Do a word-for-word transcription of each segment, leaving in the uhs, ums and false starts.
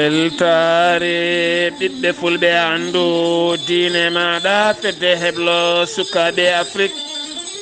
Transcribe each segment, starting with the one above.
Weltaare ɓiɓɓe fulɓe, anndu diine maaɗa, fedde heblo sukaaɓe Afrik.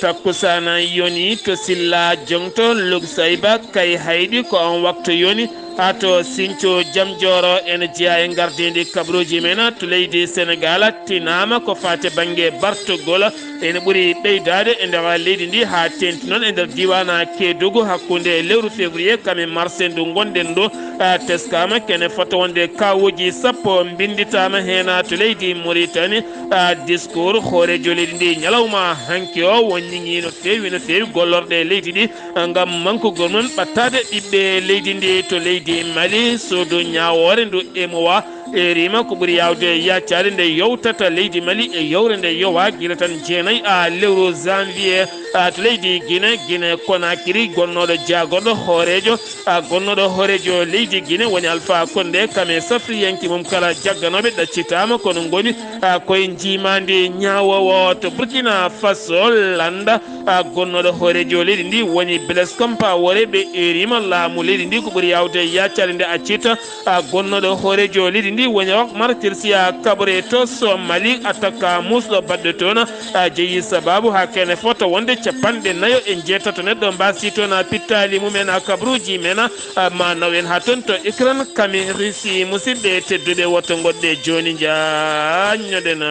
Takkusana yoni to Silla Joŋto, Lugsayba, Kay Hayɗi, ko on waktu yoni. Haa to Sinco Jam Jooro, ene jeyaa e ngardiindi kabaruuji men to leydi Senegaal, tinaama ko faati bannge bartugol. Ene ɓuri ɓeydaade e nder leydi ndi, haa teeŋti noon e nder diiwaan Keedugu hakkunde lewru février kam e mars ndu ngonɗen ndu. A, teskaama kene fota wonde kaawuuji sappo mbinnditaama heen to leydi Mauritanie. A, discours hooreejo leydi ndi ñalawma hanki o won ñiŋi no feewi, no feewi gollorɗe leydi ndi, a, ngam mankugol mum ɓattaade ɓiɓɓe leydi ndi to leydi Mali. Suudu ñaawoore ndu emowa e rima ko ɓuri yaawde yaacaade nde yowtata leydi Mali e yowre nde yowa gila tan jeenayi a lewru janvier a to leydi Guinée, Guinée Conakry, gonnooɗo jaagorɗo hooreejo a gonnooɗo hooreejo leydi Guinée woni Alpha Condé, kam e safriyanke mum kala jagganooɓe ɗaccitaama kono ngoni a koye njiimaandi ñaawoowo to Burkina Faso lannda a gonnooɗo hooreejo leydi ndi woni Blaise Compaoré. Ɓe erima laamu leydi ndi ko ɓuri yaawde yaacaade nde accita a gonnooɗo hooreejo leydi ndi woni Omar Tirsiya Kaboré to Somali, attaque muusɗo baɗɗo toon a jeyi sabaabu haa kene fota wonde capanɗe nayo e njeetato neɗɗo mbaasi toon a pittaali mumen a kabaruuji men a ma naw en haa toon to Ukraine, kam e Russie. Musidɓe tedduɓe, woto ngoɗɗe jooni njaajnoɗen.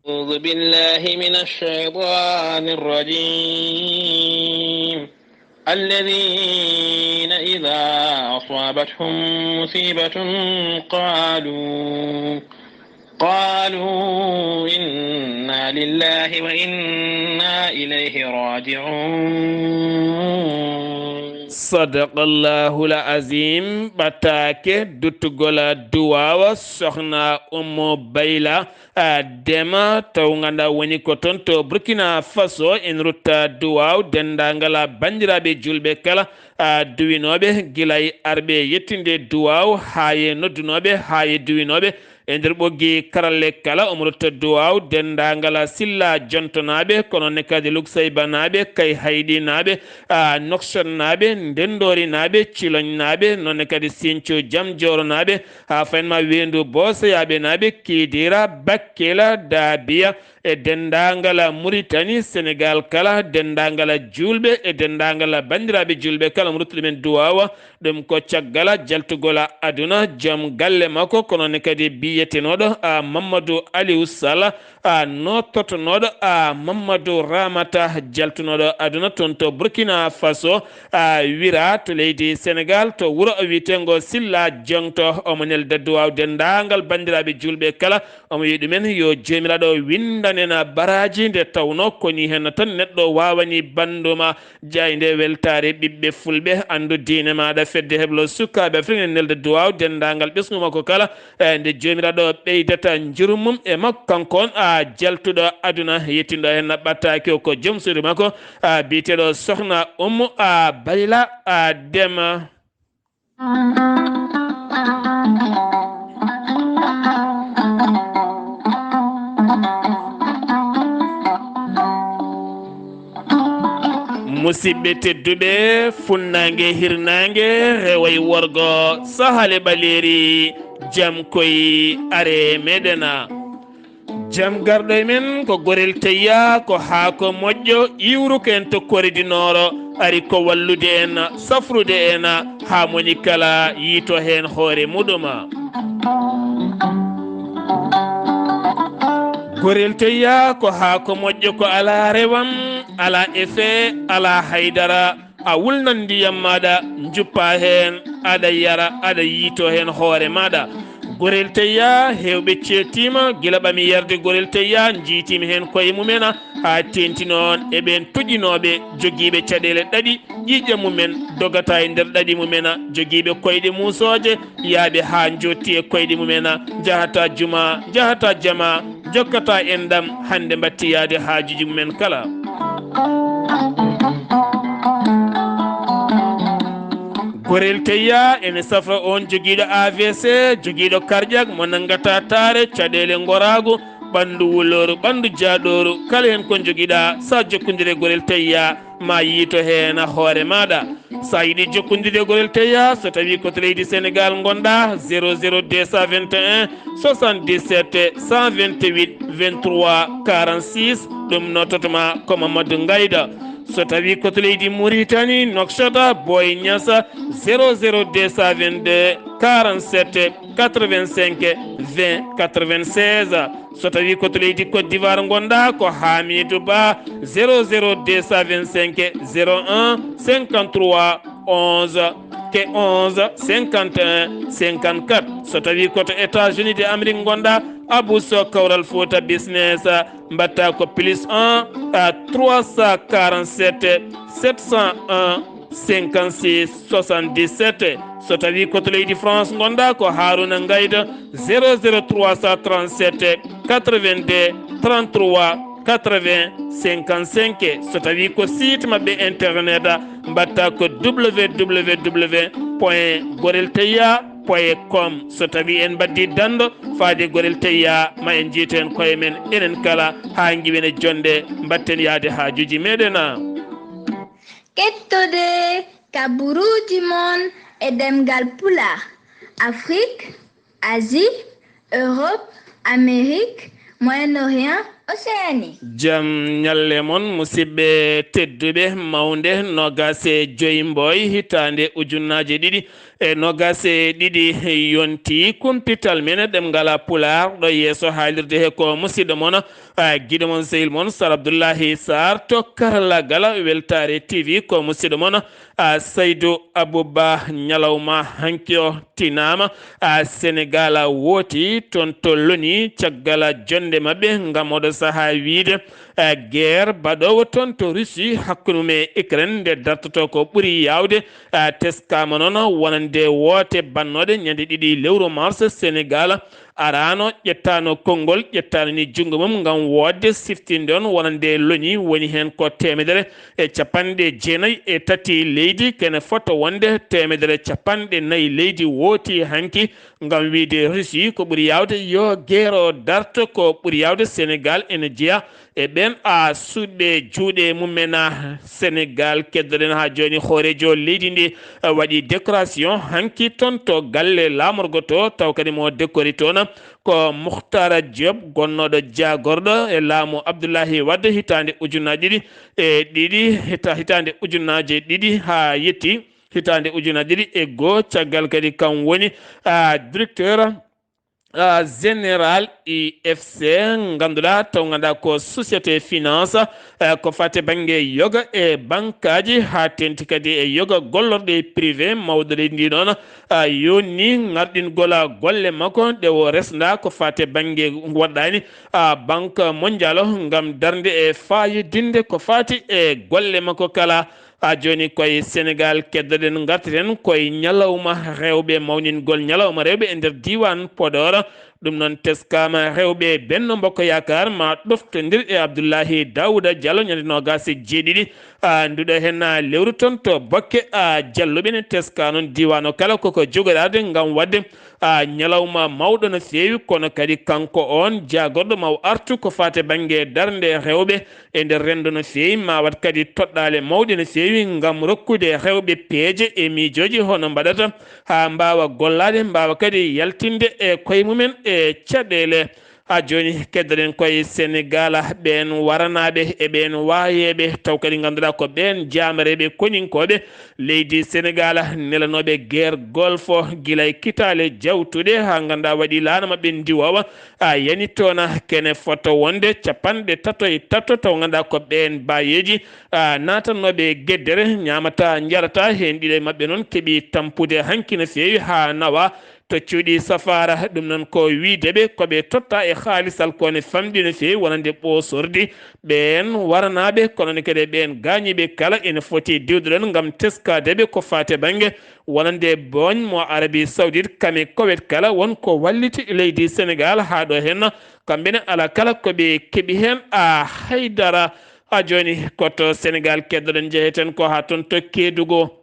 أعوذ بالله من الشيطان الرجيم. الذين إذا أصابتهم مصيبة قالوا، قالوا إنا لله وإنا إليه راجعون. صدق الله العظيم. Ɓataake duttugol duwaawa sohna Ummu Bayla a Dema, taw ngannduɗaa woni ko toon to Burkina Faso. En rutta duwaaw denndaangal a banndiraaɓe juulɓe kala a duwinooɓe gila e arɓe yettinde duwaaw haa e noddunooɓe haa e duwinooɓe e nder ɓoggi karalle kala. Omo rutta duwaaw denndaangal a Silla Jontonaaɓe, kono ne kadi Luksaybanaaɓe, Kay Hayɗinaaɓe, a Nokshonnaaɓe, Ndenndorinaaɓe, Ciloñnaaɓe, noon ne kadi Sinco Jam Jooronaaɓe, haa fayin ma Weendu Boosoyaaɓe naaɓe, Kiidiira, Bakkela, Daabiya, e denndaangal Muritani, Senegaal kala, denndaangal juulɓe e denndaangal banndiraaɓe juulɓe kala, mo ruttude men duwaawa. Ɗum ko caggal jaltugol aduna joom galle makko, kono ne kadi biyetenooɗo a Mamadou Aliou Sall, a noottotonooɗo a Mamadou Ramata, jaltunooɗo aduna toon to Burkina Faso, a wira to leydi Senegaal, to wuro wiyeteengo Silla Joŋto. Omo nelda duwaaw denndaangal banndiraaɓe juulɓe kala. Omo wiya ɗumen yo Joomiraaɗo winndan en baraaji, nde tawnoo ko nii heen tan neɗɗo waawani banndum. Jaaynde weltaare ɓiɓɓe fulɓe, anndu diine maaɗa, fedde heblo sukaaɓe Afrik ne nelda duwaaw denndaangal ɓesngu makko kala, e nde Joomiraaɗo ɓeydata njurum mum e makko, kanko on a jaltuɗo aduna, yettinɗo heen ɓattaaki o ko joom suudu makko, a biyeteeɗo Sohna Ummu a Bayla a Dema. Musidɓe tedduɓe, funnaange, hirnaange, rewo e worgo, sahal e ɓaleeri, jam koy, are meɗen. Jam garɗo e men ko gorel teyya, ko haako moƴƴo, iwruko en to Corée du Nord, ari ko wallude en, safrude en, haa moni kala yiito heen hoore muɗum. Gorel teyya ko haako moƴƴo, ko alaa rewam, alaa effet, alaa haydara. A wulnan ndiyam maaɗa, njuppaa heen, aɗa yara, aɗa yiito heen hoore maaɗa. Gorel teyya, heewɓe ceettiima, gila ɓami yarde gorel teyya, njiytiima heen koye mumen, haa teeŋti noon e ɓeen toƴƴinooɓe, jogiiɓe caɗeele ɗaɗi, ƴiiƴam mumen dogata e nder ɗaɗi mumen, jogiiɓe koyɗe muusooje, yaaɓe haa njootti e koyɗe mumen, njahata juma, njahata jama, njokkata enɗam, hannde mbatti yahde haajuuji mumen kala. Gorel teyya ene safra oon jogiiɗo A V C, jogiiɗo cardiaque, mo nanngata taare, caɗeele ngoraagu, ɓanndu wulooru, ɓanndu jaaɗooru, kala heen ko njogiɗaa, so a jokkondire gorel teyya, ma yiito heen hoore maaɗa. So a yiɗi jokkondire gorel teyya, so tawi ko to leydi Sénégal ngonɗa, zéro zéro deux cent vingt et un soixante-dix-sept cent vingt-huit vingt-trois quarante-six, ɗum nototo ma ko Mamadou Ngayda. So tawi ko to leydi Mauritanie, Nouakchott, Boy Niassa, zéro zéro deux cent vingt-deux quarante-sept quatre-vingt-cinq vingt quatre-vingt-seize. So tawi ko to leydi Côte d'Ivoire ngonɗa, ko Hamidou Ba, zéro zéro deux cent vingt-cinq zéro un cinquante-trois onze ke onze cinquante et un cinquante-quatre. So tawi ko to États-Unis de Amérique ngonɗa, Abou Sow Kawral Fouta Business, mbatta ko plus un à trois cent quarante-sept sept cent un cinquante-six soixante-dix-sept. So tawi ko to leydi France ngonɗa, ko Harouna Ngayda, zéro zéro trois cent trente-sept quatre-vingt-deux trente-trois quatre-vingts cinquante-cinq. So tawi ko site maɓɓe internet, mbatta ko www point gorel teyya point com. So tawi en mbaddi dando faade gorel teyya, ma en njiito en koye men enen kala, haa ngiwen e jonde, mbatten yaade haajuuji meɗen. Kettode kaburuuji mon e ɗemngal Pulaar, Afrik, Asie, Europe, Amérique, Moyen-Orient, Océanie. Jam ñalle mon, musidɓe tedduɓe, mawnde noogaas e joy Mboy, hitaande ujunnaaje ɗiɗi e noogaas e ɗiɗi yonti. Kumpital men ɗemngal Pulaar ɗo yeeso haalirde he ko musidɗo mon, a, giɗo mon, sehil mon, Sar Abdullahi Sar to karallagal. Weltaare T V ko musidɗo mon, a, Saydu Abuba. Ñalawma hanki o tinaama, a, Senegal wooti toon to Loni caggal jonnde maɓɓe ngam oɗo sahaa wiyde, a, guerre baɗoowo toon to Russie hakkunde mum e Ukraine nde dartoto ko ɓuri yaawde, a, teskaama noon wonande woote bannooɗe ñande ɗiɗi lewru mars. Senegal araano, ƴettaano konngol, ƴettaano ni junngo mum ngam woodde siftinde on wonande Loni, woni heen ko teemedere e capanɗe jeenayi e tati leydi, kene fota wonde teemedere capanɗe nayi leydi wooti hanki ngam wiyde Russie ko ɓuri yaawde yo guerre o darto, ko ɓuri yaawde Senegal ene jeyaa e ɓeen, a, suuɗɓe juuɗe mum en. A, Senegal, keddoɗen haa jooni, hooreejo leydi ndi, a, waɗi décoration hanki toon to galle laamorgo to, taw kadi mo décori toon ko Muhtara Diop, gonnooɗo jaagorɗo e laamu Abdoulaye Wade hitaande ujunnaaje ɗiɗi e ɗiɗi, hita-, hitaande ujunnaaje ɗiɗi haa yetti hitaande ujunnaaje ɗiɗi e goo. Caggal kadi kam woni, a, directeur, a, général I F C, ngannduɗaa, taw ngannduɗaa ko société finance, a, ko fate bannge yoga e bankaaji, haa teenti kadi e yoga gollorɗe privé. Mawɗo leydi ndi noon, a, yonni ngarɗingol golle makko ɗe o resnda ko fate bannge waɗɗaani, a, Banque Mondiale ngam darnde e faayidinde ko fati e golle makko kala. A, jooni koye Senegal keddoɗen, ngarteten koye ñalawma rewɓe, mawningol ñalawma rewɓe e nder diiwaan Podor. Ɗum noon teskaama, rewɓe Benno Bokk Yaakaar ma ɗoftondir e Abdoulaye Daouda Diallo ñande noogaas e jeeɗiɗi, a, nduɗo heen, a, lewru toon to Bokke, a, Jalluɓe ne teska noon diiwaan o kala koko jogoɗaade ngam waɗde, a, ñalawma mawɗo no feewi, kono kadi kanko oon jaagorɗo ma o artu ko fate bannge darnde rewɓe e nder renndo no feewi, ma waɗ kadi toɗɗaale mawɗe no feewi ngam rokkude rewɓe peeje e miijooji hono mbaɗata haa mbaawa gollaade, mbaawa kadi yaltinde e koye mumen e caɗeele. Haa jooni keddoɗen koye Senegal, ɓeen waranaaɓe e ɓeen waayeeɓe, taw kadi ngannduɗaa ko ɓeen jaamareeɓe koninkooɓe leydi Senegal, nelanooɓe guerre golfe gila e kitaale jawtuɗe, haa ngannduɗaa waɗi laana maɓɓe ndiwoowa, a, yani toon kene fota wonde capanɗe tato e tato, taw ngannduɗaa ko ɓeen baayeeji, a, naatannooɓe geddere, ñaamata, njarata, heen ɗiɗo e maɓɓe noon keɓi tampude hanki no feewi haa nawa to cuuɗi safaara. Ɗum noon ko wiyde ɓe ko ɓe totta e haalisal ko ne famɗi no feewi wonande ɓoosordi ɓeen waranaaɓe, kono ne kadi ɓeen gaañiiɓe kala ene foti diwde ɗoon ngam teskaade ɓe ko faati e bannge wonande booñ mo Arabie Saoudite, kame kowet kala won ko walliti leydi Senegal haa ɗo heen. Kamɓe ne alaa kala ko ɓe keɓi heen a haydara. A jooni ko to Senegal keddoɗen, njeheten ko haa toon to Keedugo.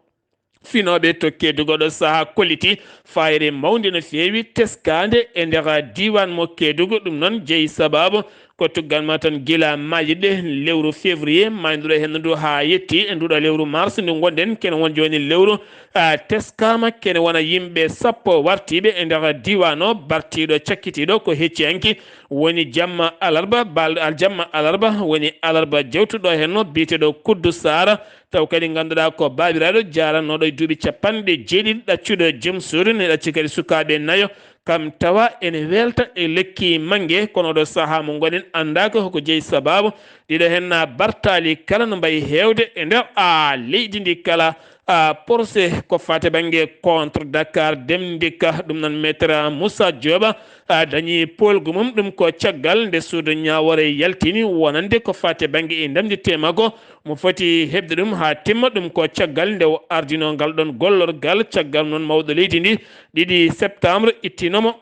Finooɓe to Kedugu ɗo sahaa kolliti fayre mawnde no feewi teskaande e nder diiwaan mo Kedugu. Ɗum noon jeyi sabaabu ko tuggal ma tan gila maaji ɗe lewru février maynduɗo heen ndu haa yetti e nduɗo lewru mars ndu ngonɗen kene won jooni lewru, ah, teskaama kene wona yimɓe sappo wartiiɓe e nder diiwaan o bartiiɗo cakkitiiɗo ko hecci hanki woni jamma alarba, bal-, al-, jamma alarba woni alarba jewtuɗo heen no biyeteeɗo Kuddu Saara. Taw kadi ngannduɗaa ko baabiraaɗo jaaranooɗo e duuɓi capanɗe jeeɗiɗi ɗaccuɗo joom suudu, ne ɗacci kadi sukaaɓe nayo, kam tawa ene welta e lekki mannge, kono oɗo sahaa mo ngonen anndaaka hoko jeyi sabaabu. Ɗiɗo heen na bartaali kala no mbayi heewde e nder, a, leydi ndi kala, a, procès ko faati bannge contre Dakar Dem Dikka. Ɗum noon Maître Moussa Diop, a, dañi poolgu mum, ɗum ko caggal nde suudu ñaawoore yaltini wonande ko faati bannge e ndamndi teema ko mo foti heɓde ɗum haa timma. Ɗum ko caggal nde o ardinoo ngal ɗoon gollorgal, caggal noon mawɗo leydi ndi, ɗiɗi septembre ittinomo,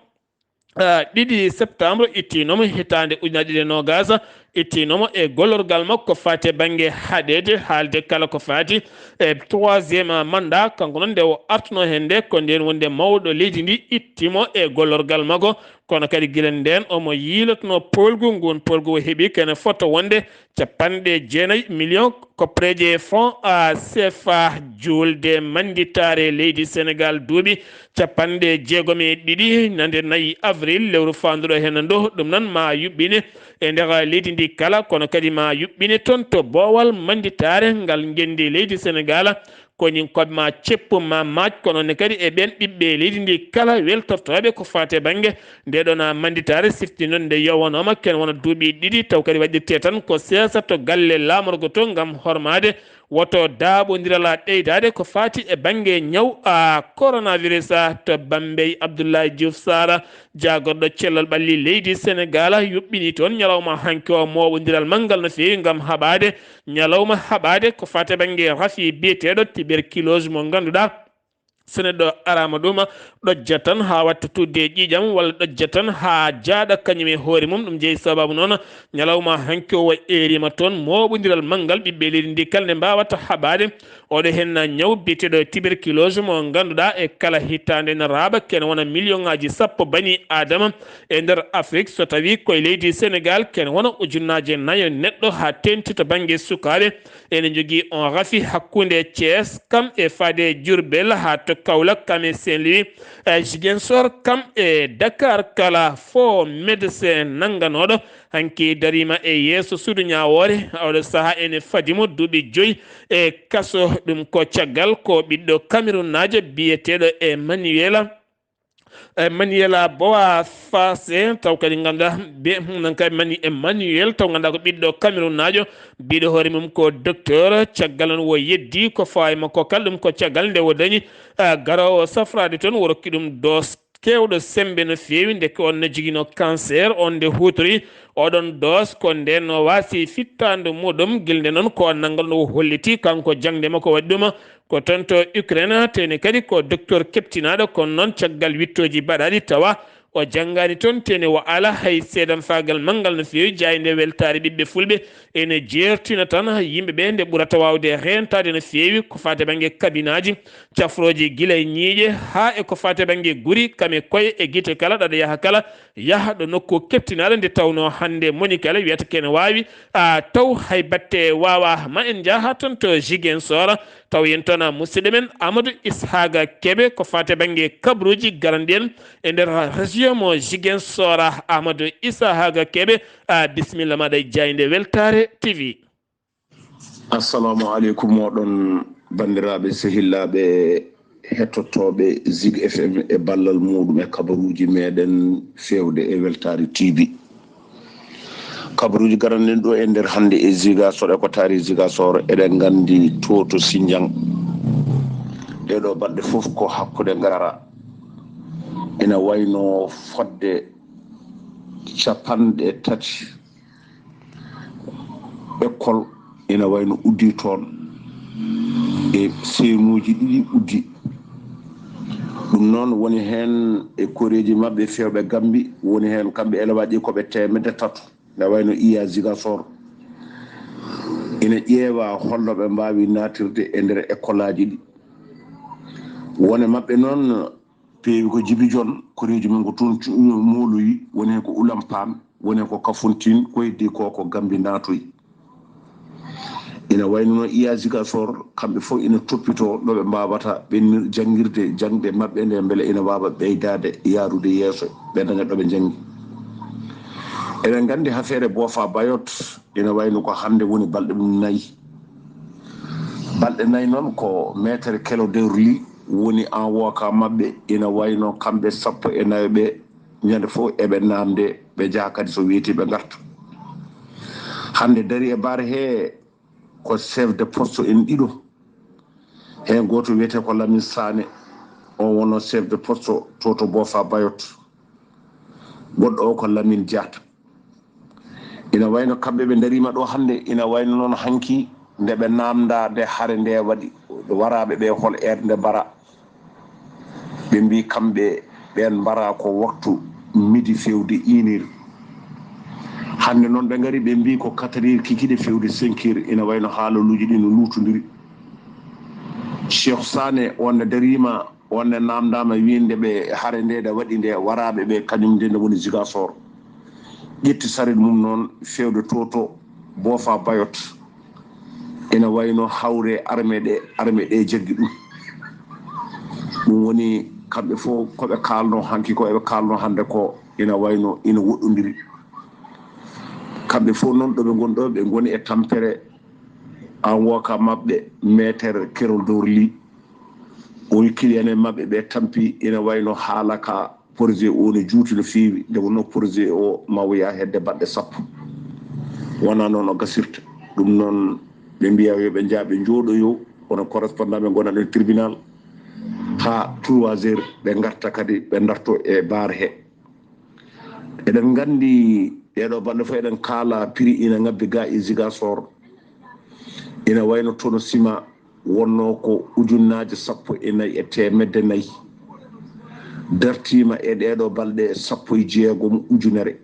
ah, ɗiɗi septembre ittinomo hitaande ujunaaje ɗiɗi e noogaas, ittinomo e gollorgal makko faati e bannge haɗeede haalde kala ko faati e troisième mandat. Kanko noon nde o artunoo heen nde, ko ndeen wonde mawɗo leydi ndi ittimo e gollorgal makko. Kono kadi gila ndeen omo yiilotnoo poolgu, nguun poolgu o heɓi kene fota wonde capanɗe jeenayi million koppareeje fonds, ah, C F A juulde mannditaare leydi Senegaal duuɓi capanɗe jeegom e ɗiɗi, ñande nayi avril lewru faanduɗo heen ndo. Ɗum noon ma yuɓɓine e nder leydi ndi kala, kono kadi ma yuɓɓine toon to boowal mannditaare ngal ngenndi leydi Senegaal. Koñinkooɓe ma ceppu ma maac, kono ne kadi e ɓeen ɓiɓɓe leydi ndi kala weltortooɓe ko faati e bannge nde ɗoon mannditaare. Sifti noon nde yowanooma ken wona duuɓi ɗiɗi, taw kadi waɗirte tan ko seesa to galle laamorgo to ngam hormaade woto daaɓondiral a ɓeydaade ko faati e bannge ñaw a coronavirus a to Bambey. Abdoulaye Diouf Sarr, jaagorɗo cellal ɓalli leydi Senegaal, yuɓɓini toon ñalawma hanki o mooɓondiral manngal no feewi ngam haɓaade ñalawma haɓaade ko faati e bannge rafi biyeteeɗo tuberculose mo ngannduɗaa so neɗɗo araama ɗum ɗojjat tan haa watta tuuɗde e ƴiiƴam walla ɗojjat tan haa jaaɗa kañum e hoore mum. Ɗum jeyi sababu noon ñalawma hanki o wa eeriima toon mooɓondiral manngal ɓiɓɓe leydi ndi kala nde mbaawata haɓaade oɗo heen ñaw biyeteeɗo tuberculose mo ngannduɗaa e kala hitaande ene raaɓa kene wona million ŋaaji sappo bani Aadama e nder Afrik, so tawii koye leydi Senegaal kene wona ujunnaaje nayo neɗɗo haa teeŋti to bannge sukaaɓe. Ene njogii on rafi hakkunde Thiès kam e faade Diourbel haa to Kaolack kam e Saint-Louis, e Ziguinchor kam e Dakar. Kala fo médecin nannganooɗo hanki dariima e yeeso suudu ñaawoore, oɗo sahaa ene fadi mo duuɓi joyi e kaso. Ɗum ko caggal ko ɓiɗɗo Camerounaajo biyeteeɗo Emmanuel, Emmanuel Boa Fassé, taw kadi ngannduɗaa be, nan kay Mani-, Emmanuel, taw ngannduɗaa ko ɓiɗɗo Camerounaajo, biɗo hoore mum ko docteur. Caggal noon o yeddi ko fawi makko kala, ɗum ko caggal nde o dañi, ah, garoowo safraade toon, o rokki ɗum dose keewɗo semmbe no feewi, ndeke on no joginoo cancer, on nde huutori oɗon dose, ko ndeen no waasi fittaandu muɗum. Gilnde noon ko nanngal no o holliti, kanko jaŋde makko waɗi ɗum ko toon to Ukraine, teeni kadi ko docteur keɓtinaaɗo, kono noon caggal wittooji baɗaaɗi tawa o janngaani toon, teeni o alaa hay seedanfaagal manngal no feewi. Jaaynde weltaare ɓiɓɓe fulɓe ene jeertina tan yimɓe ɓe nde ɓurata waawde reentaade no feewi ko faati bannge kabinaaji, cafrooji gila e ñiiƴe haa e ko faati bannge guri, kam e koye e gite kala, ɗaɗa yaha kala, yaha ɗo nokku keɓtinaaɗo nde tawnoo hannde moni kala wiyata kene waawi, a, taw hay batte waawaa. Ma en njaha toon to Ziguinchor, taw yen toon, a, musidɗo men Amadou Ishaga Kebe ko faati bannge kabaruuji garanɗi en e nder région mo Ziguinchor. Amadou Ishaga Kebe, a, bisimilla maaɗa e jaaynde Weltaare T V. Assalamu aleykum, oɗon banndiraaɓe, sehilaaɓe, hettotooɓe Zig F M e ballal muuɗum e kabaruuji meeɗen feewde e Weltaare T V. Kabaruuji garanɗen ɗo e nder hannde e Ziguinchor, e ko taari Ziguinchor, eɗen nganndi to, to Sindian. Ɗeɗo balɗe fof ko hakkunde ngara. Ina wayno fodde capanɗe tati école ina wayno uddi toon, e seenuuji ɗiɗi uddi. Ɗum noon woni heen e koreeji maɓɓe feewɓe Gambi, woni heen kamɓe elewaaji ko ɓe teemedde tato, ina wayno I A Ziguinchor. Ina ƴeewa holno ɓe mbaawi naatirde e nder école aji ɗi. Wone maɓɓe noon peewi ko Jibijon, koreeji mum ko toon cu-, mooloyi, woni heen ko Ulampaan, woni heen ko Kafuntin, ko heddii ko ko Gambi naatoyi. Ina wayno noon Iya Ziguinchor, kamɓe fof ina toppitoo ɗo ɓe mbaawata ɓennir-, janngirde jaŋde maɓɓe nde, mbele ina waawa ɓeydaade yahrude yeeso, ɓe ndaña ɗo ɓe njanngi. Eɗen nganndi hafeere Boffa Bayotte, ina wayno ko hannde woni balɗe mum nayi. Balɗe nayi noon ko Maître Clédor Ly woni avocat maɓɓe, ina wayno kamɓe sappo e nayo ɓe, ñande fof eɓe naamde, ɓe njaha kadi so weeti ɓe ngarta. Hannde darii e bar he ko chef de poste en ɗiɗo. Heen gooto wiyetee ko Lamine Sané, on wonno chef de poste to, to Boffa Bayotte. Goɗɗo o ko Lamine Diatta. Ina wayno kamɓe ɓe ndariima ɗo hannde, ina wayno noon hanki nde ɓe naamndaa nde hare nde waɗi, waraaɓe ɓe hol heure nde mbara. Ɓe mbii kamɓe ɓeen mbara ko waktu midi fewde une heure. Hannde noon ɓe ngari ɓe mbii ko quatre heures kikiɗe fewde cinq heures, ina wayno haalaluuji ɗi no luutondiri. Cheikh Sané on ne dariima, on ne naamndaama wiinde ɓe hare nde nde waɗi nde waraaɓe ɓe kañum nde nde woni Ziguinchor. Ƴetti saret mum noon fewde to to Boffa Bayotte. Ina wayno hawre armée ɗe, armée ɗe jaggi ɗum. Ɗum woni kamɓe fof ko ɓe kaalno hanki, ko eɓe kaalno hannde ko ina wayno ina woɗɗondiri. Kamɓe fof noon ɗo ɓe ngoni ɗo, ɓe ngoni e tampere avocat maɓɓe, Maître Clédor Ly. O wikkili en e maɓɓe, ɓe tampi, ina wayno haala ka projet o ne juuti no feewi, nde wonno projet o ma o yaha hedde balɗe sappo. Wonaa noon o gasirta. Ɗum noon ɓe mbiya yo ɓe njah ɓe njooɗoyo, kono correspondant ɓe ngona ɗon tribunal haa trois heures, ɓe ngarta kadi ɓe ndarto e bar he. Eɗen nganndi ɗeeɗo balɗe fof eɗen kaala prix ina ngabbi ga e Ziguinchor. Ina wayno tono sima wonno ko ujunnaaje sappo e nayi e teemedde nayi. Dartiima e ɗeeɗo balɗe sappo e jeegom ujunere.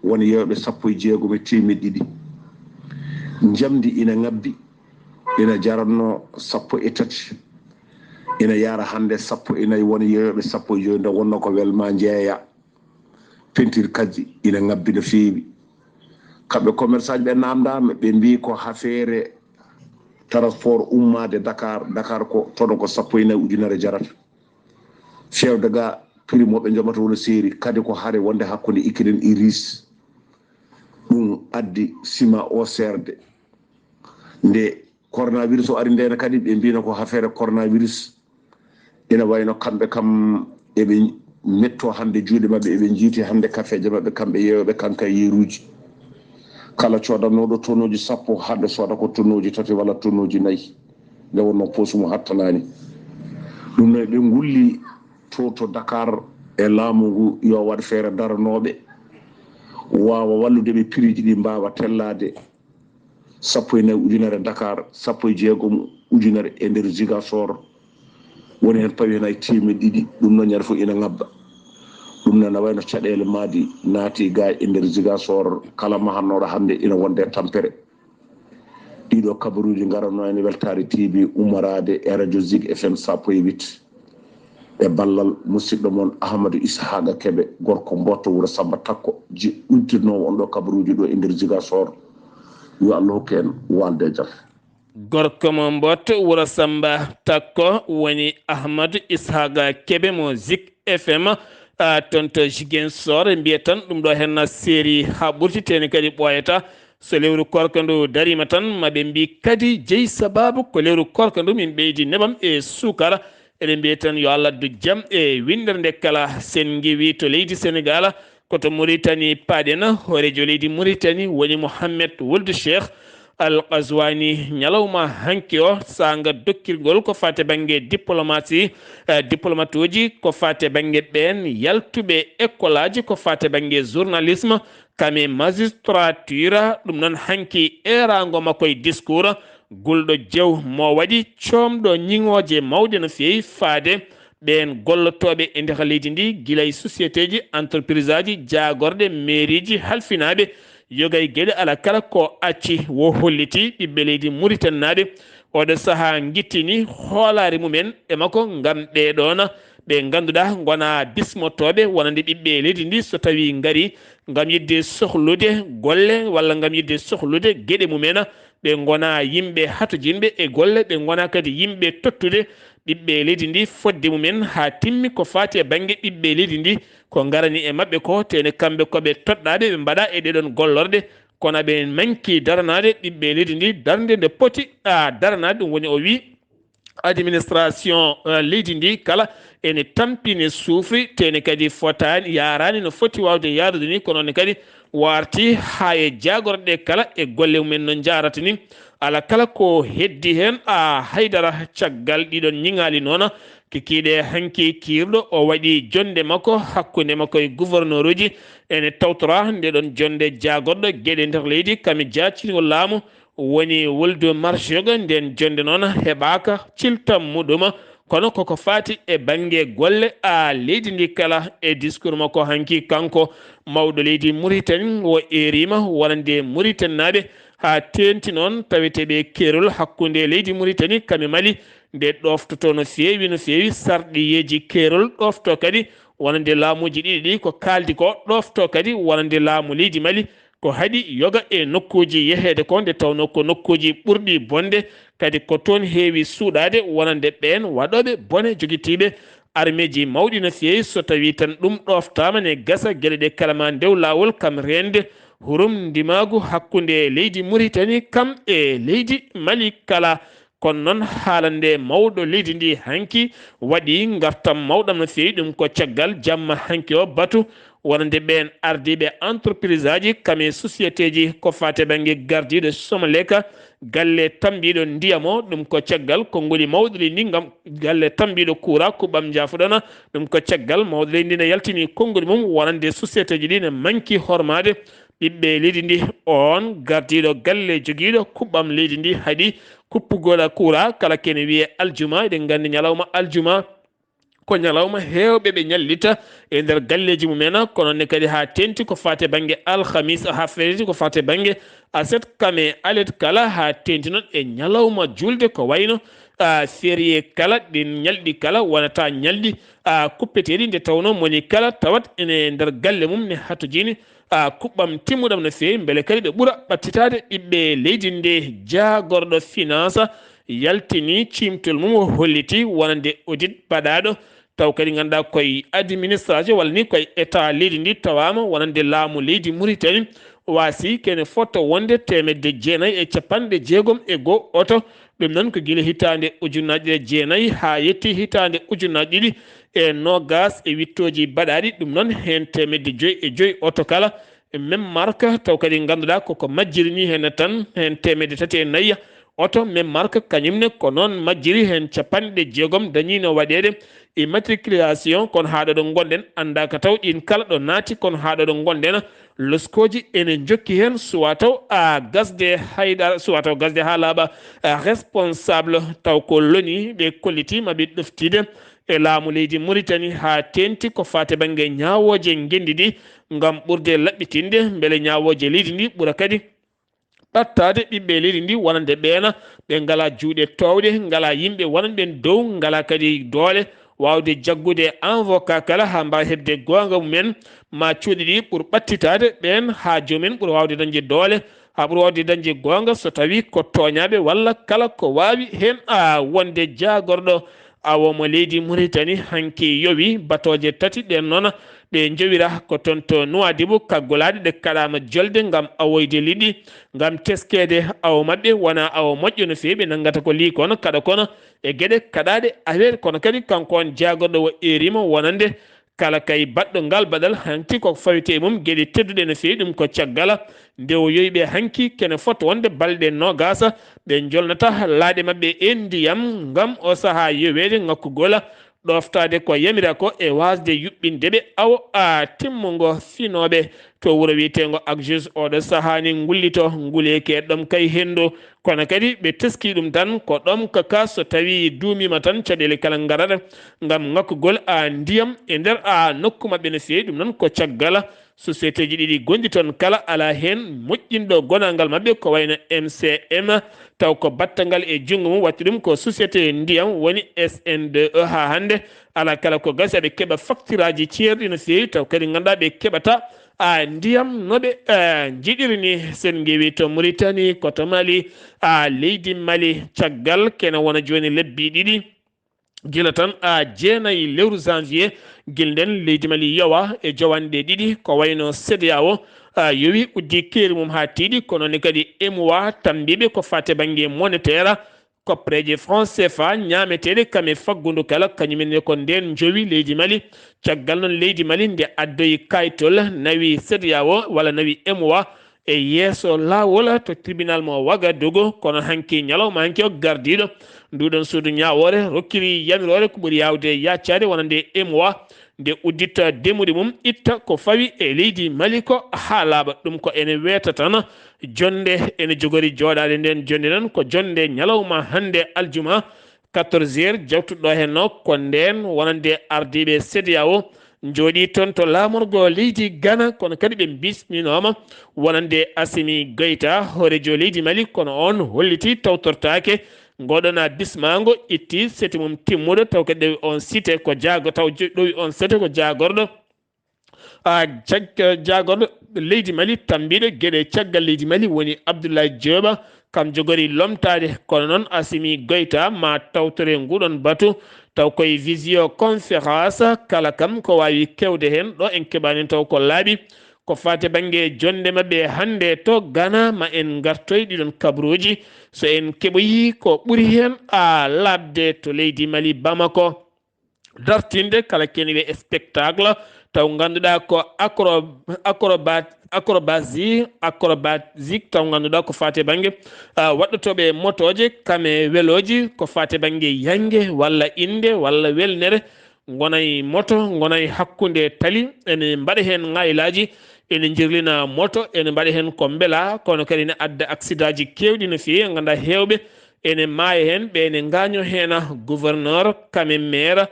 Won yeewɓe sappo e jeegom e teemeɗɗe ɗiɗi. Njamndi ina ngabbi, ina jaranno sappo e tati. Ina yara hannde sappo e nayi, won yeewɓe sappo e joyi, nde wonno ko welma njeeya. Peinture kadi ina ngabbi no feewi. Kamɓe commerçant ɓe naamndaama, ɓe mbii ko hafeere transport ummaade Dakar, Dakar ko tono ko sappo e nayi ujunere jarata. Fewde ga prix mo ɓe njoɓata wona seeri, kadi ko hare wonde hakkunde Ukraine e Russie. Ɗum addi sima o seerde. Nde coronavirus o ari ndeen kadi, ɓe mbiino ko hafeere coronavirus. Ina wayno kamɓe kam eɓe metto hannde juuɗe maɓɓe, eɓe njiiti hannde kafeeje maɓɓe, kamɓe yeewɓe kanka yeeruuji. Kala coodanooɗo tonooji sappo, hannde sooda ko tonooji tati walla tonooji nayi. Nde wonno poos mum hattanaani. Ɗum noon eɓe ngulli to, to Dakar e laamu ngu yo waɗ feere daranooɓe waawa wallude ɓe, prix ji ɗi mbaawa tellaade. Sappo e nayi ujunere Dakar, sappo e jeegom ujunere e nder Ziguinchor. Woni heen pawi heen hay teemeɗɗe ɗiɗi, ɗum noon ñande fof ina ngabba. Ɗum noon na wayno caɗeele maadi naati ga e nder Ziguinchor, kala mahannooɗo hannde ina wonde e tampere. Ɗiɗo kabaruuji ngaranno en e Weltaare T V ummaraade e Radio Zik F M sappo e huit. E ballal musidɗo mon Ahmadou Ishaqa Kebe, gorko Mboto, wuro Samba Takko, ji-, udditinoowo on ɗo kabaruuji ɗo e nder Ziguinchor. Yo Allah hokku en waalde e jam. Gorko mo Mboto, wuro Samba Takko, woni Ahmadou Ishaqa Kebe mo Zik F M, a, toon to Ziguinchor. Mbiya tan ɗum ɗo henna seeri haa ɓurti, teni kadi ɓooyata. So lewru koorka ndu dariima tan, ma ɓe mbi kadi jeyi sababu ko lewru koorka ndu min ɓeydi nebam e suukara. Eɗen mbiya tan yo Allah addu jam e winndere nde kala. Sen ngiwi to leydi Senegaal, ko to Muritani paaɗen. Hooreejo leydi Muritani woni Mohamed Wuld Cheikh Al Qazwani. Ñalawma hanki o, saanga dokkirgol ko faati bannge diplomasi, eh, diplomatuuji, ko faati bannge ɓeen yaltuɓe ekkolaaji, ko faati bannge journalisme, kam e magistrature. Ɗum noon hanki eeraango makko e discours, gulɗo jew mo waɗi, coomɗo ñiŋooje mawɗe no feewi faade ɓeen gollotooɓe e nder leydi ndi, gila e sociétéji, entrepriseaji, jaagorɗe, mairieji, halfinaaɓe, yoga e geɗe alaa kala ko acci. Wo holliti ɓiɓɓe leydi Muritaninaaɓe Oɗo sahaa ngittini hoolaare mumen e makko ngam ɓee ɗoona ɓe ngannduɗaa ngonaa bismotooɓe wonande ɓiɓɓe leydi ndi so tawii ngarii ngam yiɗde sohlude golle walla ngam yiɗde sohlude geɗe mumen. Ɓe ngonaa yimɓe hatojinɓe e golle, ɓe ngonaa kadi yimɓe tottude ɓiɓɓe leydi ndi fodde mumen haa timmi ko faati e bannge ɓiɓɓe leydi ndi. Ko ngarani e maɓɓe ko, tene kamɓe ko ɓe toɗɗaaɓe ɓe mbaɗa e ɗeɗon gollorɗe, kono ɓe manki daranaade ɓiɓɓe leydi ndi darnde nde poti a daranaade. Ɗum woni o wi administration leydi ndi kala ene tampi ne suufri, tene kadi fotaani yaaraani no foti waawde yaarude ni, kono ne kadi warti haa e jaagorɗe kala e golle mumen no njaarata ni. Ala kala ko heddi heen a haydara. Caggal ɗiɗon ñiŋaali noona kikiiɗe hanki kiirɗo o waɗi jonnde makko hakkunde makko e gouverneur uji. Ene tawtora nde ɗon jonnde jaagorɗo geɗe nder leydi kami jaacinigo laamu woni woldu marjogo nden jonnde noon heɓaaka ciltam muɗum. Kono koko faati e bannge golle a leydi ndi kala e discours makko hanki kanko mawɗo leydi Mauritanie o eerima wonande Mauritanie naaɓe haa teenti noon taweteeɓe keerol hakkunde leydi Mauritanie kami Mali nde ɗooftoto no feewi no feewi sarɗiyeeji keerol ɗoofto kadi wonande laamuuji ɗiɗi ɗi ko kaaldi ko ɗoofto kadi wonande laamu leydi Mali ko haɗi yoga e nokkuuji yeheede ko nde tawnoo ko nokkuuji ɓurɗi bonde kadi ko toon heewi suuɗaade wonande ɓeen waɗooɓe bone jogitiiɓe armeeji mawɗi no feewi so tawii tan ɗum ɗooftaama ne gasa geɗe ɗe kala ma ndew laawol kam reende hurum ndimaagu hakkunde leydi Mauritanie kam e leydi Mali kala. Kono noon haalande mawɗo leydi ndi hanki waɗi ngartam mawɗam no feewi ɗum ko caggal jamma hanki o batu wonande ɓeen ardiiɓe entreprise aji kam e société ji ko faate bannge gardiiɗo Somaleka galle tambiiɗo ndiyam o ɗum ko caggal konnguli mawɗo leydi ndi ngam galle tambiiɗo kuura kuɓɓam njaafuɗon ɗum ko caggal mawɗo leydi ndi ne yaltini konnguli mum wonande société ji ɗi ne manki hormaade ɓiɓɓe leydi ndi. On gardiiɗo galle jogiiɗo kuɓɓam leydi ndi haɗi kuppugol kuura kala kene wiyee aljuma eɗen nganndi ñalawma aljuma ko ñalawma heewɓe ɓe ñallita e nder galleeji mumen kono ne kadi haa teenti ko faate bannge alhamis haa feeti ko faate bannge aset kame alet kala haa teenti noon e ñalawma juulde ko wayno a férié kala ɗin ñalɗi kala wonata ñalɗi a kuppeteeɗi nde tawnoo moni kala tawat ene nder galle mum ne hatojini a kuɓɓam timmuɗam no feewi mbele kadi ɓe ɓura ɓattitaade ɓiɓɓe leydi nde. Jaagorɗo finance yaltini ciimtol mum o holliti wonande audit baɗaaɗo taw kadi ngannduɗaa koye administration walla ni koye état leydi ndi tawaama wonande laamu leydi Mauritanie waasi kene fota wonde teemedde jeenayi e capanɗe jeegom e goo oto ɗum noon ko gila hitaande ujunnaaji ɗiɗi e jeenayi haa yetti hitaande ujunnaaji ɗiɗi e noogas e wittooji baɗaaɗi ɗum noon heen teemedde joyi e joyi oto kala. Même marque taw kadi ngannduɗaa koko majjiri ni heen tan heen teemedde tati e nayya oto même marque kañum ne ko noon majjiri heen capanɗe jeegom dañiino waɗeede immatriculation kono haa ɗo ɗo ngonɗen anndaaka taw ɗiin kala ɗo naati kono haa ɗo ɗo ngonɗen loskooji ene njokki heen suwa taw a gasde haydara suwa taw gasde haa laaɓa responsable taw ko loni ɓe kolliti ma ɓe ɗoftiide e laamu leydi Mauritanie haa teenti ko faate bannge ñaawooje ngenndi ɗi ngam ɓurde laɓɓitinde mbele ñaawooje leydi ndi ɓura kadi ɓattaade ɓiɓɓe leydi ndi wonande ɓeena ɓe ngalaa juuɗe toowɗe ngalaa yimɓe wonande ɓen dow ngalaa kadi doole waawde jaggude avocat kala haa mbaawa heɓde goonga mumen ma cuuɗi ɗi ɓur ɓattitaade ɓeen haa joomumen ɓura waawde dañde doole haa ɓura waawde dañde goonga so tawii ko tooñaaɓe walla kala ko waawi heen a wonde jaagorɗo awo mo leydi Mauritanie hanki yowi batooje tati ɗeen noon ɗe njowira ko toon to Nouadhibou kaggolaaɗe ɗe kaɗaama jolde ngam awoyde liɗɗi ngam teskeede awo maɓɓe wonaa awo moƴƴo no feewi ɓe nanngata ko lii kono kaɗa kono e geɗe kaɗaaɗe aweede kono kadi kanko on jaagorɗo o eerima wonande kala kay baɗɗo ngal baɗal hanki ko fawetee e mum geɗe tedduɗe no feewi ɗum ko caggal nde o yowi ɓe hanki kene fota wonde balɗe noogaasa ɓe njolnata laaɗe maɓɓe e ndiyam ngam o sahaa yoweede ŋakkugol ɗoftaade ko yamira ko e waasde yuɓɓinde ɓe awo a timmungo finooɓe to wuro wiyeteengo Agis oɗo sahaa ni ngullito nguleeki e ɗom kay henndu Kono kadi ɓe teskii ɗum tan ko ɗoom kaka so tawii duumiima tan caɗeele kala ngarata ngam ŋakkugol a ndiyam e nder a nokku maɓɓe no feewi. Ɗum noon ko caggal société ji ɗiɗi gonɗi toon kala alaa heen moƴƴinɗo gonaangal maɓɓe ko wayno M C M, taw ko battangal e junngo mum watti ɗum ko société ndiyam woni S N D E haa hannde. Alaa kala ko gasi aɓe keɓa facturaaji ceerɗi no feewi taw kadi ngannduɗaa ɓe keɓata a ndiyam no ɓe eh, njiɗiri ni. Sen ngewi to Mauritanie ko to Mali, a leydi Mali caggal kene wona jooni lebbi ɗiɗi gila tan a jeenayi lewru janvier gila nden leydi Mali yowa e jowanɗe ɗiɗi ko wayno CEDEAO a yowi uddi keeri mum haa tiiɗi kono ne kadi M O A tambiɓe ko fate bannge monétaire. Koppereeje franc C F A ñaameteeɗe kam e faggundu kala kañum en ko ndeen njowi leydi Mali. Caggal noon leydi Mali nde addoyi kaytol nawi CEDEAO walla nawi M O A e yeeso laawol to tribunal mo Wagadugu kono hanki ñalawma hanki o gardiiɗo nduɗon suudu ñaawoore rokkiri yamiroore ko ɓuri yaawde yaccaade wonande M O A nde udditta demude mum itta ko fawi e leydi Mali ko haa laaɓa. Ɗum ko ene weeta tan jonde ene jogori jooɗaade nden jonde noon ko jonde ñalawma hannde aljuma quatorze heures jawtuɗo heen o ko ndeen wonande ardiiɓe CEDEAO njooɗii toon to laamorgo leydi Ghana kono kadi ɓe bisminooma wonande Assimi Goïta hoorejo leydi Mali kono oon hollitii tawtortaake ngoɗona bismaango itti seti mum timmuɗo taw kadi ɗowi on site ko jaago taw jo- ɗowi on sete ko jaagorɗo a cagga jaagorɗo leydi Mali tambiɗo geɗe caggal leydi Mali woni Abdoulaye Dioba kam jogori lomtaade kono noon Assimi Goïta ma tawtore nguɗon batu taw koye visioconférence kala kam ko wawi kewde heen ɗo en keɓani taw ko laaɓi ko fate bannge jonde maɓɓe hannde to Ghana ma en ngartoy ɗiɗon kabaruuji so en keɓoyi ko ɓuri heen a laaɓde to leydi Mali Bamako dartinde kala kene wiye spectacle taw ngannduɗaa ko acro acrobat acrobatie acrobatique taw ngannduɗaa ko fate bannge ah, waɗɗotooɓe motooje kame welooji ko fate bannge yange walla innde walla welnere ngonay moto ngonay hakkunde tali ene mbaɗa heen ŋaylaaji ene njirlina moto ene mbaɗa heen ko mbela kono kadi ne adda accidaaji keewɗi no feewi ngannduɗaa heewɓe ene maaya heen ɓe ene ngaaño heen gouverneur kame maire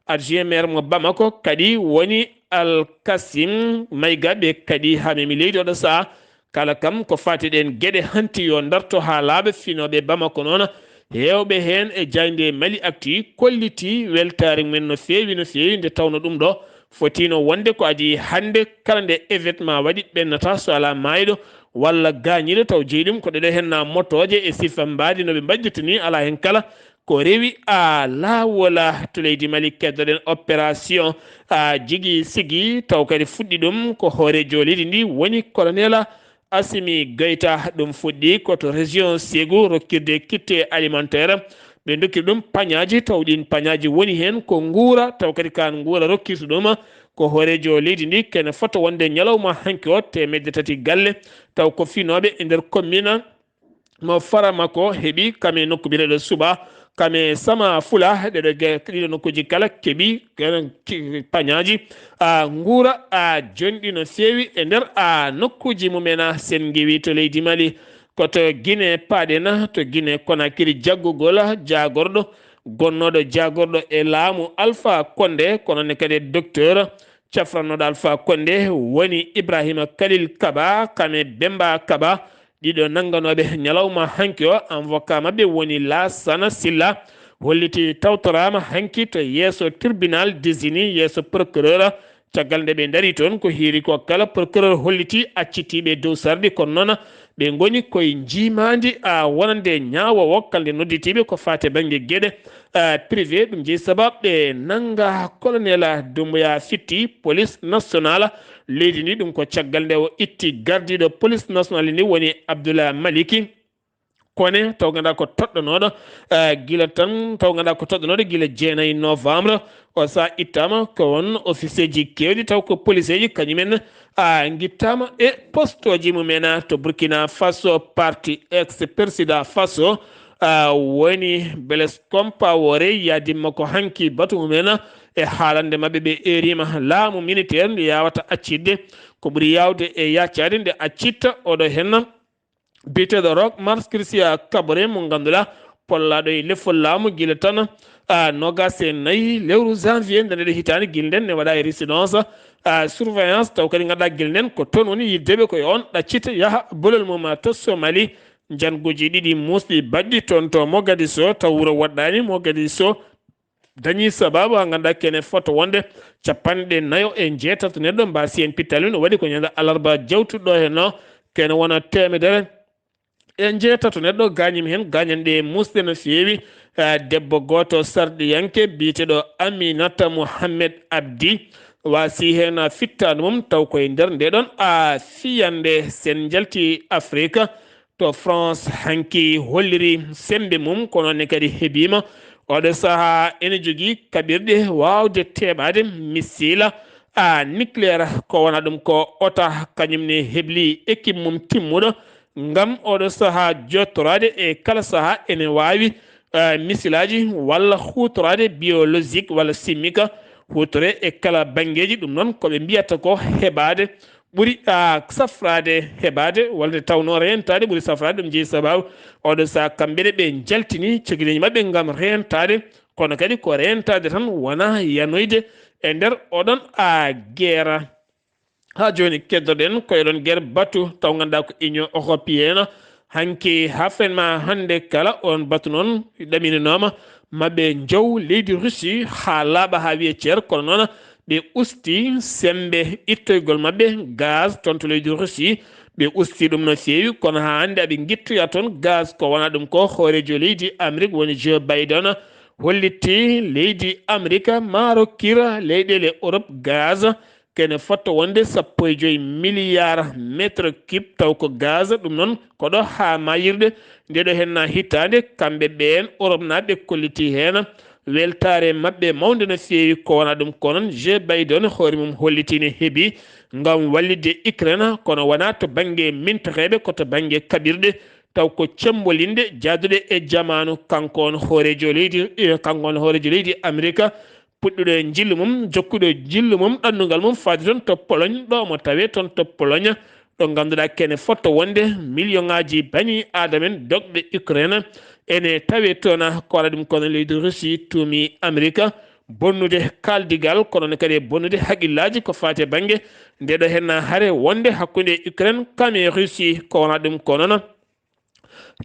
adjoint maire mo Bamako kadi woni Alkasim Mayga ɓe kadi haa memi leydi oɗo saha kala kam ko fati ɗen geɗe hanti yo darto haa laaɓa finooɓe Bamako noon heewɓe heen e jaaynde Mali Actu kolliti weltaare mumen no feewi no feewi nde tawno ɗum ɗo fotiino wonde ko adii hannde kala nde événement waɗi ɓennata so alaa maayɗo walla gaañiiɗo taw jeyi ɗum ko ɗeɗo heen na motooje e sifa mbaadi no ɓe mbajjirta ni alaa heen kala ko rewi a laawola to leydi Mali keddoɗen opération a jigi sigi taw kadi fuɗɗi ɗum ko hoorejo leydi ndi woni colonel Assimi Goïta ɗum fuɗɗi ko to région Ségou rokkirde kit alimentaire ɓe dokkiri ɗum pañaaji taw ɗin pañaaji woni heen ko nguura taw kadi kan nguura rokkirta ɗum ko hoorejo leydi ndi kene foto wonde ñalawma hanki o temedde tati galle taw ko finooɓe e nder commune mo Faramako heɓi kame nokku bireɗo Suba kame Sama Fula ɗeɗo ge- ɗiɗo nokkuji kala keɓi pañaji a nguura a jonɗi no feewi e nder a nokkuji mumena sen ngiwi to leydi Mali ko to Guinée paaɗen to Guinée Conakry jaggugol jagorɗo gonnoɗo jagorɗo e laamu Alpha Condé kono ne kadi docteur cafrannoɗo Alpha Condé woni Ibrahima Khalil Kaba kame Bemba Kaba ɗiɗo nannganooɓe ñalawma hanki o avocat maɓɓe woni Laasana Silla holliti tawtoraama hanki to yeeso tribunal désigné yeeso procureur caggal nde ɓe ndarii toon ko hiiri ko kala procureur holliti accitiiɓe dow sarɗi kono noon ɓe ngoni koye njiimaandi a wonande ñaawoowo kala nde nodditiiɓe ko faati e bannge geɗe privé ɗum jeyi sababu ɓe nannga colonel Doumbouya fitti police nationale leydi ndi ɗum ko caggal nde o itti gardiiɗo police nationale ndi woni Abdoulaye Maliki kone taw ganduɗa ko toɗɗonoɗo gila tan taw ganduɗa ko toɗɗonoɗo gila jeenayi novembre o sa ittama ko won officier ji kewɗi taw ko police ji kañumen a gittama e postoji mumen to Burkina Faso parti ex président Faso a woni Blaise Compaoré yadimma ko hanki batu mumen e haalande maɓɓe ɓe erima laamu militaire nde yawata accitde ko ɓuri yawde e yaccade nde accitta oɗo henna biyeteeɗo Rock Mars Christian Kaboré, mo ngannduɗaa pollaaɗo e lefol laamu gila tan a nogas e nayi lewru janvier nde ndeɗo hitaande, gila nden ne waɗa e résidence a surveillance, taw kadi ngannduɗaa gila nden ko toon woni yiddeɓe ko e on ɗaccita yaha bolol mum to Somali. Njannguuji ɗiɗi muusɗi baɗɗi toon to Mogadiscio, taw wuro woɗɗaani Mogadiscio dañi sababu ha ngannduɗaa kene foto wonde capanɗe nayo e jeetato neɗɗo mbaasi en pittali no waɗi ko ñande alarba jawtuɗo he no kene wona teemedere e jeetato neɗɗo gaañim heen gaañanɗe muusɗe no feewi. Eh, debbo gooto sarɗiyanke biyeteeɗo Aminata Mohamed Abdi waasi heen fittaandu mum taw koye nder nde ɗon a fiyande sen njalti Afrique to France hanki holliri sembe mum kono ne kadi heɓiima oɗo saha ene jogii kaɓirɗe waawde teɓaade misila a nucléaire ko wona ɗum ko ota kañum ne hebli équipe mum timmuɗo ngam oɗo saha jottoraade e kala saha ene waawi eh, misilaaji walla huutoraade biologique walla chimique huutore e kala banngeeji ɗum noon ko ɓe mbiyata ko heɓaade ɓuri a safraade heɓaade walla nde tawnoo reentaade ɓuri safraade ɗum jeyi sababu oɗo saha kamɓe ne ɓe njaltini cagileeji maɓɓe ngam reentaade kono kadi ko reentaade tan wona yanoyde e nder oɗon a geera. Ha jooni keddoɗen ko eɗon ger batu taw ngannduɗaa ko Union Européenne hanki ha fen ma hannde kala on batu noon ɗamininooma maɓɓe njow leydi Russie haa laaɓa haa wiye ceer kono noon ɓe usti sembe ittoygol maɓɓe gaz toon to leydi Russie ɓe usti ɗum no feewi kono haa hannde aɓe ngittoya toon gaz ko wona ɗum ko hoorejo leydi Amérique woni Joe Biden hollitti leydi Amérique maa rokkira leyɗeele Europe gaz kene fotta wonde sappo e joyi milliard mètre cube taw ko gaz ɗum noon ko ɗo haa mayirɗe ndeɗo henna hittaande kamɓe ɓeen Europe naaɓe kolliti heen weltaare maɓɓe mawnde no feewi ko wona ɗum ko noon Joe Biden hoore mum hollitini heɓi ngam wallitde Ukraine kono wonaa to bannge mintoreeɓe ko to bannge kaɓirɗe taw ko cemmbolinde jaaduɗe e jamaanu kanko on hoorejo leydi eh, kanko on hoorejo leydi Amerika puɗɗuɗo e njillu mum jokkuɗo e njillu mum ɗannungal mum faade toon to Pologne ɗo mo tawee toon to Pologne ɗo ngannduɗaa kene fotto wonde million ŋaaji bani aadama en dogɓe Ukraine ene tawee toon ko waɗa ɗum kono leydi Russie tuumi Amerika bonnude kaaldigal kono ne kadi e bonnude haqillaaji ko faati e bannge ndeɗo henna hare wonde hakkunde Ukraine kam e Russie ko wona ɗum ko noon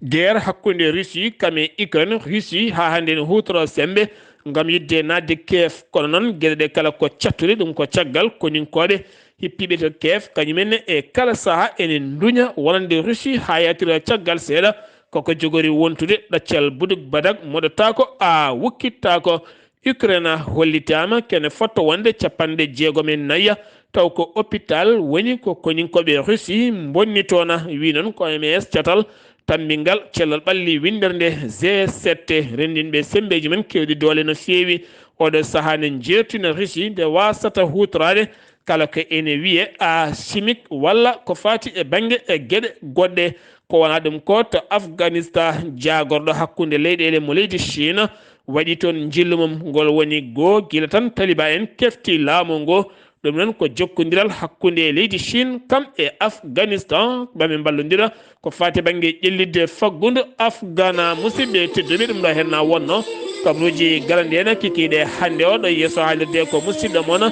guerre hakkunde Russie kam e Ukraine Russie haa hannde ne huutoro sembe ngam yidde naatde Kiev kono noon geɗe ɗe kala ko cattude ɗum ko caggal koninkooɓe hippiiɓe to Kiev kañumen ne e kala saha ene nduña wonande Russie haa yaltira caggal seeɗa koko jogori wontude ɗaccal buduk badak moɗotaako a wukkittaako Ukraine hollitaama kene fotto wonde capanɗe jeegom e nayya taw ko hôpital woni ko koninkooɓe Russie mbonni toona wi noon ko O M S catal tammbingal cellal ɓalli winndere nde G sept renndinɓe semmbeeji mum keewɗi doole no feewi oɗo sahaa ne jeertina Russie nde waasata huutoraade kala ko ene wiyee a chimique walla ko faati e bannge e geɗe goɗɗe ko wona ɗum ko to Afghanistan jaagorɗo hakkunde leyɗeele mo leydi Chine waɗi toon njillu mum ngol woni goo gila tan taliba en kefti laamu ngo ɗum noon ko jokkondiral hakkunde leydi Chine kam e Afghanistan ɓe ɓe mballondira ko faati bannge ƴellitde faggudu Afghana musidɓe tedduɓe ɗum ɗo henna wonno kabruuji garandi en kikiiɗe hannde o ɗo yeeso haalirde ko musidɗo mon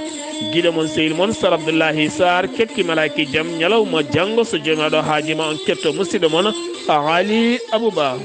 giɗo mon sehil mon Sar Abdoullahi Sarr ketti malaki jam ñalawma janngo so joomiraaɗo haajima on ketto musidɗo mon Ali Abouba.